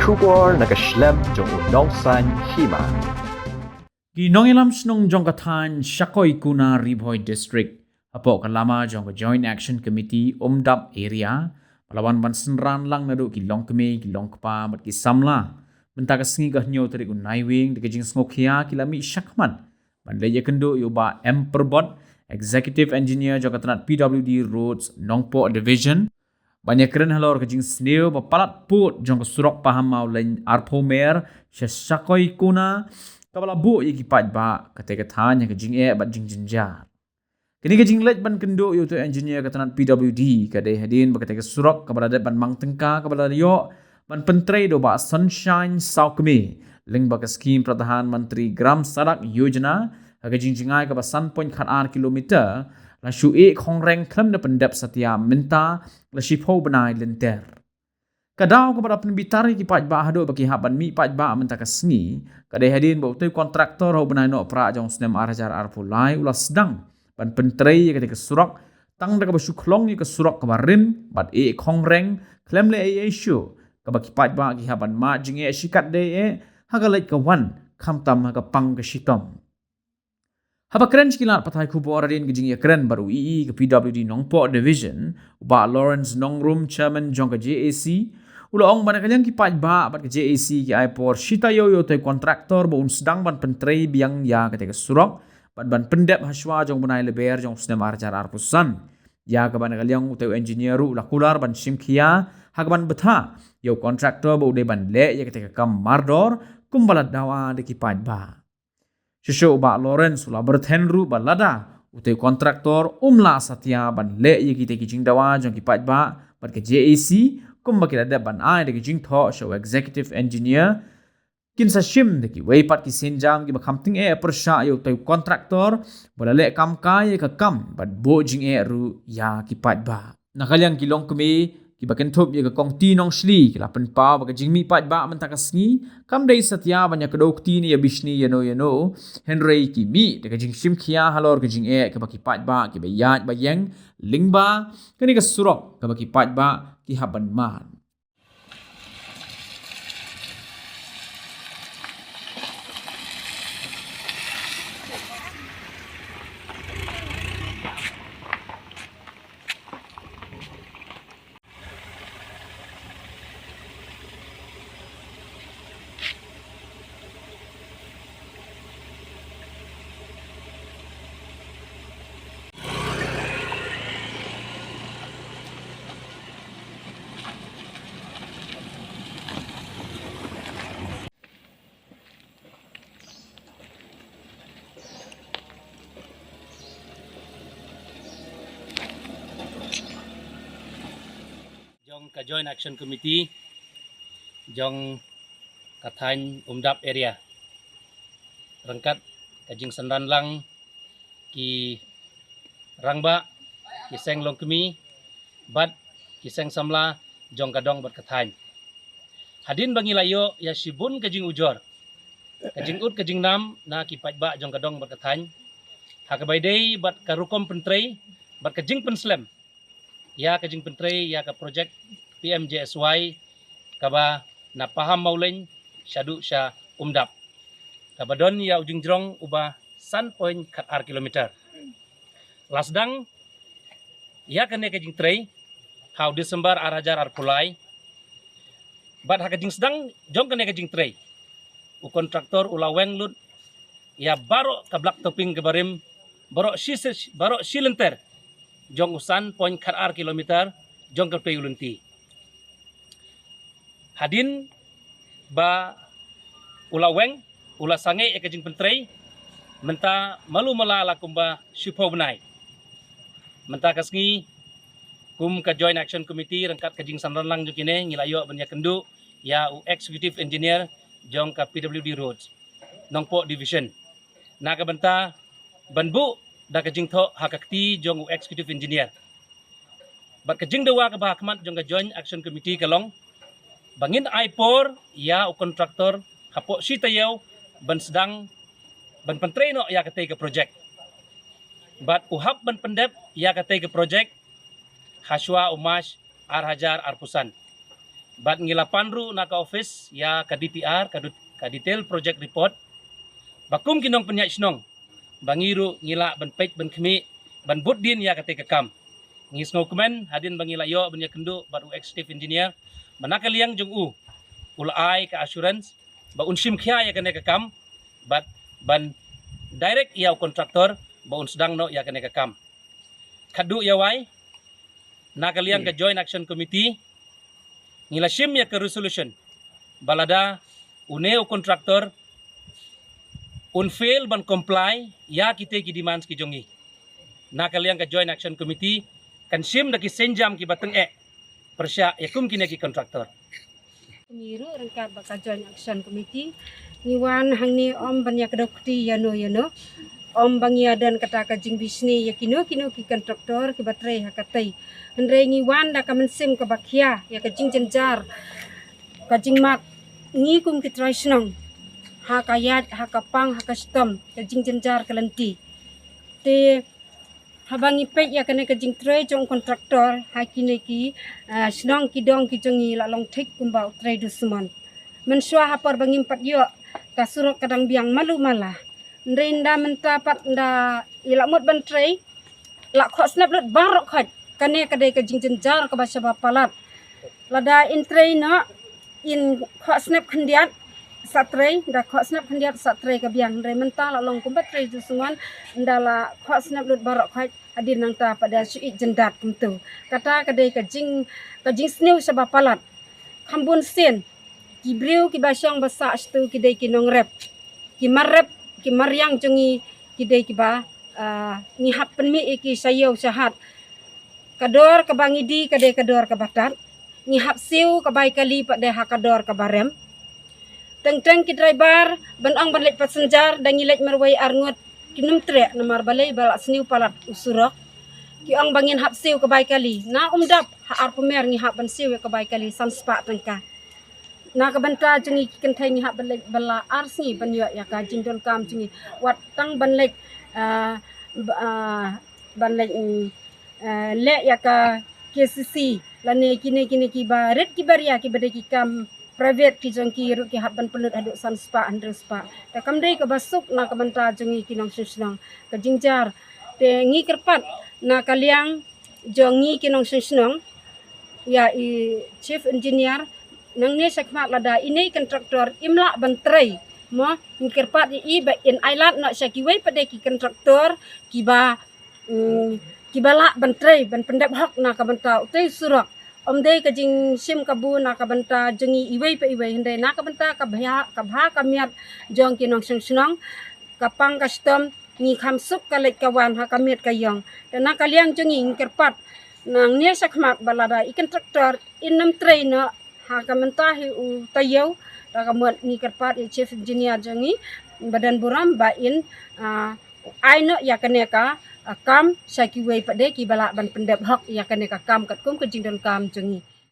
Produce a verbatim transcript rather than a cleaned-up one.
Khubor na ka shlem jong u Nongsaiñ Hima. Ki nongïalam shnong jong ka thaiñ Shakoikuna, Ri Bhoi District, hapoh ka lama jong ka Joint Action Committee Umdap Area, ba la wan ban synran lang naduh ki longkmie, ki longkpa bad ki samla mynta ka sngi ka hynñiew tarik u Naiwieng da ka jingsngewkhia ki la mih shakhmat ban leit ïakynduh ïa u Bah M Pyrbot, Executive Engineer jong ka tnat P W D Roads Nongpoh Division, ban ïakren halor ka jingsniew ba palat pud jong ka surok Pahammawlein arphew mer sha Shakoikuna, kaba la buh ïa ki paidbah katei ka thaiñ ha ka jingeh bad jingjynjar. Kane ka jingleit ban kynduh ïa uto u engineer ka tnat P W D ka dei hadien ba katei ka surok kaba la dep ban mang tyngka kaba la ïoh ban pyntrei da u Bah Sunshine Sawkmie, lyngba ka skhim Pradhan Mantri Gram Sadak Yojana, ha ka jingjngai kaba san point khat ar kilometer, la shu ïeh khongreng khlem da pyndep satia mynta la shiphew bnai lynter. Ka daw kaba la pynbitar ïa ki paidbah haduh ba ki hap ban mih paidbah mynta ka sngi, ka dei hadien ba utei u kontraktor ha u bnai Nohprah jong u snem ar hajar arphew lai u la sdang ban pyntrei ïa katei ka surok, tang da kaba shu khlong ïa ka surok kaba rim bad ïeh khongreng khlem leh ei ei shuh, kaba ki paidbah ki hap ban mad jingeh shikatdei eh ha ka leit ka wan, khamtam ha ka pang ka shitom. Haba kren sha ki lad pathai khubor hadien ka jingïakren bad u E E ka P W D Nongpoh Division, u Bah Lawrence Nongrum, Chairman jong ka J A C, u la ong ba na ka liang ki paidbah bad ka J A C ki ai por shi taïew ïa utei u kontraktor ba un sdang ban pyntrei biang ïa katei ka surok bad ban pyndep ha shuwa jong u bnai Lber jong u snem ar hajar arphew san, ïa kaba na ka liang utei u engineer ruh u la kular ban shim khia ha kaban bthah ïa u kontraktor ba u dei ban leh ïa katei ka kam mardor kumba la dawa da ki paidbah. Shuh shuh u Bah Lawrence u la byrthen ruh ba lada utei u kontraktor um lah satia ban leh ïa kitei ki jingdawa jong ki paidbah bad ka J A C kumba ki la dep ban ai da ki jingthoh sha u executive engineer, kin sa shim da kiwei pat ki sienjam kiba kham tyngeh pyrshah ïa utei u kontraktor ba la leh kam kai ïa ka kam bad buh jingeh ruh ïa ki paidbah. Na ka liang ki longkmie kiba kynthup ïa ka Kongti Nongshli ki la pynpaw ba ka jingmih paidbah mynta ka sngi kam dei satia ban ïakdew kti ne ïabishni ïano ïano, hynrei ki mih da ka jingshim khia halor ka jingeh kaba ki paidbah kiba ïaid ba ïeng lyngba kane ka surok kaba ki paidbah ki hap ban mad. Jong ka Joint Action Committee jong ka thaiñ Umdap area, ryngkat ka jingsynran lang ki rangbah, ki seng longkmie bad ki seng samla jong ka dong bad ka thaiñ. Hadien ba ngi la ïoh ïa shibun ka jingujor, ka jingud ka jingnam na ki paidbah jong ka dong bad ka thaiñ ha kaba ïadei bad ka rukom pyntrei bad ka jingpynslem ïa ka jingpyntrei ïa ka projek P M J S Y kaba na Pahammawlein shaduh sha Umdap, kaba don ïa u jingjrong uba san point khat ar kilometer. La sdang ïa kane ka jingtrei ha u December ar hajar arphew lai. Bad ha ka jingsdang jong kane ka jingtrei, u kontraktor u la weng lut ïa baroh ka black topping kaba rim baroh shi, baroh shi lynter jong u san point khat ar kilometer jong ka pei u lynti. Hadien ba u la weng, u la sangeh ïa ka jingpyntrei mynta malu mala la kumba shiphew bnai. Mynta ka sngi, kum ka Joint Action Committee ryngkat ka jingsynran lang jong kine, ngi la ïoh ban ïakynduh ïa u Executive Engineer jong ka P W D Roads Nongpoh Division na ka bynta ban buh da ka jingthoh ha ka kti jong u Executive Engineer. Bad ka jingdawa kaba ha khmat jong ka Joint Action Committee ka long ba ngin ai por ïa u kontraktor hapoh shi taïew ban sdang ban pyntrei noh ïa katei ka projek. Bad u hap ban pyndep ïa katei ka projek ha shuwa u March ar hajar arphew san. Bad ngi la pan ruh na ka office ïa ka D P R, ka, dut- ka detail project report, ba kum ki nongpynïaid shnong, ba ngi ruh ngi lah ban peit ban khmih, ban bud dien ïa katei ka kam. Ngi sngewkmen hadien ba ngi la ïoh ban ïakynduh bad u executive engineer, ba na ka liang jong u, u la ai ka assurance ba un shim khia ïa kane ka kam, bad ban direct ïa u contractor ba un sdang noh ïa kane ka kam. Khadduh ïa wai, na ka liang ka Joint Action Committee, ngi la shim ïa ka resolution ba lada une u contractor un fail ban comply ïa kitei ki demands ki jong ngi, na ka liang ka Joint Action Committee kan shim da ki sienjam kiba tyngeh pyrshah ïa kum kine ki contractor. Ngi ruh ryngkat bad ka Joint Action Committee, ngi wan hangne ym ban ïa kdew kti ïano ïano, ym ba ngi ïa don kata ka jingbishni ïa kino kino ki contractor kiba trei ha katei. Hynrei ngi wan da ka mynsiem kaba khia ïa ka jingjynjar, ka jingmad ngi kum ki trai shnong, ha ka ïaid, ha ka pang, ha ka shitom, ka jingjynjar ka lynti. Te haba ngi peit ïa kane ka jingtrei jong u contractor ha kine ki, ah, shnong ki dong ki jong ngi, la long thik kumba u trei dusmon. Mynshuwa ha por ba ngim pat ïoh, ka surok ka dang biang malu mala. Hynrei ynda mynta pat ynda i la mut ban trei, la khohsnep lut baroh khoit. Kane ka dei ka jingjynjar kaba shaba palat. Lada in trei noh, in khohsnep khyndiat sa trei, ynda khohsnep khyndiat sa trei ka biang. Hynrei mynta la long kumba trei dusmon, ynda la khohsnep lut baroh khoit, hadien nangta pat da shu ïeit jyndat kumto. Kata ka dei ka jing, ka jingsniew shaba palat. Kham bun sien ki briew kiba shong ba sah shatu ki dei ki nongrep, ki mar rep, ki mariang jong ngi ki dei kiba, ah, ngi hap pynmih ïa ki sha ïew sha hat. Ka dor kaba ngi die ka dei ka dor kaba tad. Ngi hap siew ka bai kali pat de ha ka dor kaba rem. Teng teng ki driver ban ong ban leit passenger, da ngi leit marwei arngut, kim treh namar balei ba la sniew palat u surok. Ki ong ba ngin hap siew ka bai kali. Na Umdap ha Arpumer ngi hap ban siew ïa ka bai kali san spah tyngka. Na ka bynta jong ngi ki kynthei ngi hap ban leit bylla ar sngi ban ïoh ïa ka jingdonkam jong ngi. Wat tang ban leit, ah, ba, ah, ban leit, mm, ah, leh ïa ka K C C lane kine kine kiba rit kiba ria kiba dei ki kam private ki jong ki ruh ki hap ban pynlut haduh san spah hynriew spah. Te kam dei kaba suk na ka bynta jong ngi ki nongshong shnong, ka jingjynjar. Te ngi kyrpad na ka liang jong ngi ki nongshong shnong ïa i chief engineer, nangne shakhmat lada ine i contractor im lah ban trei, mo, ngi kyrpad ïa i ba in ai lad noh sha kiwei pat de ki contractor kiba, mm, kiba lah ban trei ban pyndep hok na ka bynta utei u surok. Ym dei ka jingshim kabu na ka bynta jong ngi iwei pa iwei, hynrei na ka bynta ka bha, ka bha ka miat jong ki nongshong shnong, ka pang ka shitom, ngi kham suk ka leit ka wan ha ka miet ka ïong. Te na ka liang jong ngi ngi kyrpad nangne shakhmat ba lada i contractor in ym trei noh ha ka mynta hi u taïew, da ka mut ngi kyrpad ïa chief engineer jong ngi ba don burom ba in, ah, ai noh ïa kane ka, ah, kam sha kiwei pat de kiba lah ban pyndep hok ïa kane ka kam katkum ka jingdonkam jong ngi.